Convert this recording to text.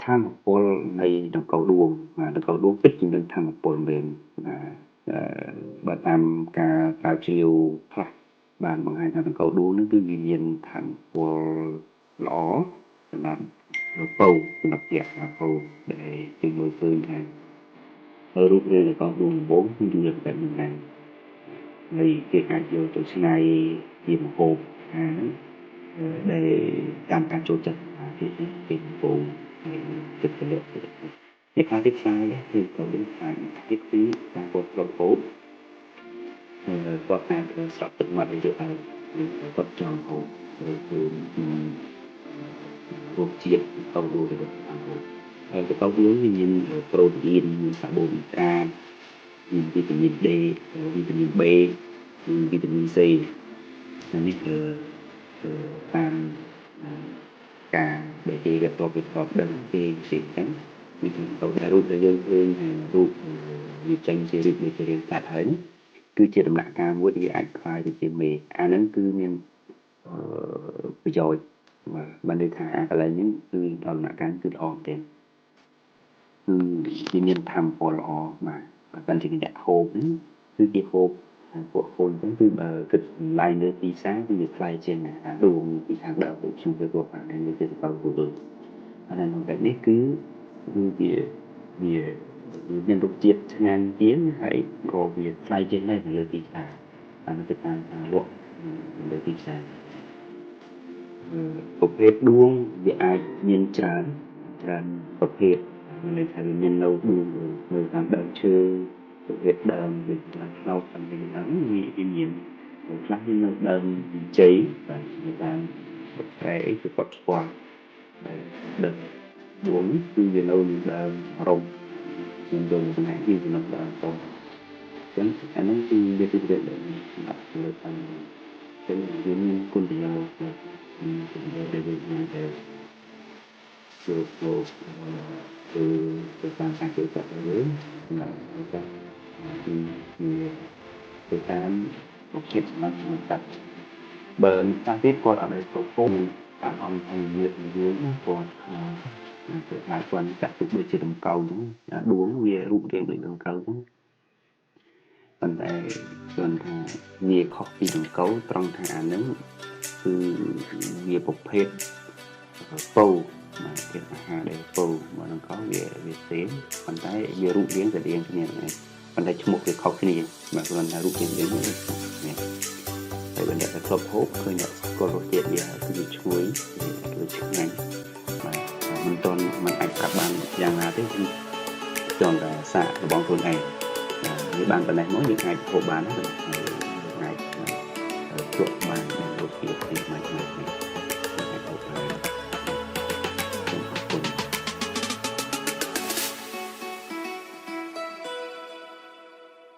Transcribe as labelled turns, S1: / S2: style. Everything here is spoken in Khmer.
S1: ធម្មពលនៃដង្កូវដួងបាទដង្កូវដួងពិតជាមានធម្មពលមែនបាទបើតាមការស្រាវជ្រាវខ្លះបានបង្ហាញថាដង្កូវដួងនេះគឺវាមានធម្មពលល្អសម្រាប់ពៅសម្រាប់ជាពៅដែលជាមើលឃើញថារូបរាងដង្កូវដួងដំបូងគឺវាបែបនេះដែរហើយគេអាចយកទៅច្នៃជាម្ហូបអាហ្នឹងដែលតាមការចូលចិត្តគេគេកំពុងគិតទៅលើនេះខ្លះទៀតផ្សាយគឺក៏មានផ្សាយទៀតគឺការគាត់ប្រកបគាត់អាចស្រក់ទឹកមាត់ឲ្យយកហើយគាត់ចង់ហូបគឺរសជាតិទៅដួលទៅតាមហូបហើយទៅដួលវាមានប្រូតេអ៊ីនមានកាបូហីដ្រាតមានវីតាមីន D វីតាមីន B និងវីតាមីន C នេះគឺតាមការដែលគេគេតបគេតបដឹងគេផ្សេងចឹងវាទៅតែរូបដែលយើងឃើញរូបវាចេញជារូបដូចជារាងកាត់ហើយគឺជាដំណាក់កាលមួយដែលវាអាចក្លាយទៅជាមេអាហ្នឹងគឺមានប្រយោជន៍បាទបានន័យថាអាកន្លែងនេះគឺដល់ដំណាក់កាលគឺល្អមែនទែនគឺវាមានធម៌ពលល្អបាទបើសិនជាអ្នកហូបហ្នឹងគឺគេហូបពួកកូនហ្នឹងគឺបើគិតតម្លៃលើទីផ្សារគឺវាថ្លៃជាងអាដួងពីខាងដើមដូចខ្ញុំទៅគាត់បាននេះគឺទៅគូដូចអានោះបែបនេះគឺគឺវាវាមានរសជាតិឆ្ងាញ់ជាងហើយក៏វាថ្លៃជាងដែរនៅលើទីផ្សារអានោះទៅតាមការលក់លើទីផ្សារប្រភេទដួងវាអាចមានច្រើនច្រើនប្រភេទមានន័យថាវាមាននៅដួងនៅតាមដើមឈើប្រភេទដើមវាឆ្នោតតាមនេះហ្នឹងវាមានខ្លះវានៅដើមជ័យបាទនៅតាមប្រែអីគឺគាត់ស្គាល់ដែលដើមដួងគឺវានៅដើមរំជាងដួងផ្នែកវានៅដើមតូចអញ្ចឹងអាហ្នឹងគឺវាគឺជាដែលសម្រាប់លើតាមអញ្ចឹងវាមានគុណប្រយោជន៍មានគុណប្រយោជន៍ដែលវាអាចដែលយកមកគឺទៅតាមការចូលចិត្តរបស់យើងសម្រាប់ការគឺវាទៅតាមប្រភេទសម្រាប់សម្រាប់បើតាមទៀតគាត់អត់ได้ប្រពន្ធតាមអង្គអង្គញាតយើងគាត់គឺអាចគាត់ចាក់ទុកដូចជាដង្កូវហ្នឹងដួងវារូបរាងដូចដង្កូវហ្នឹងប៉ុន្តែគាត់ថាវាខុសពីដង្កូវត្រង់ថាអាហ្នឹងគឺវាប្រភេទពៅបាទធាតុអាហារដែលពៅមកដង្កូវវាវាផ្សេងប៉ុន្តែវារូបរាងទៅរៀងគ្នាហ្នឹងឯងប៉ុន្តែឈ្មោះវាខុសគ្នាបាទគ្រាន់តែរូបរាងវានេះហើយបើអ្នកដែលធ្លាប់ហូបឃើញអ្នកស្គាល់រសជាតិវាគឺវាឈ្ងុយវាឆ្ងាញ់បាទមិនទាន់មិនអាចប្រាប់បានយ៉ាងណាទេគឺចង់តែសាករបស់ខ្លួនឯងវាបានប៉ុណ្ណេះមកយើងអាចហូបបានហើយអាចជក់បានដែលរសជាតិទីមិនមិននេះ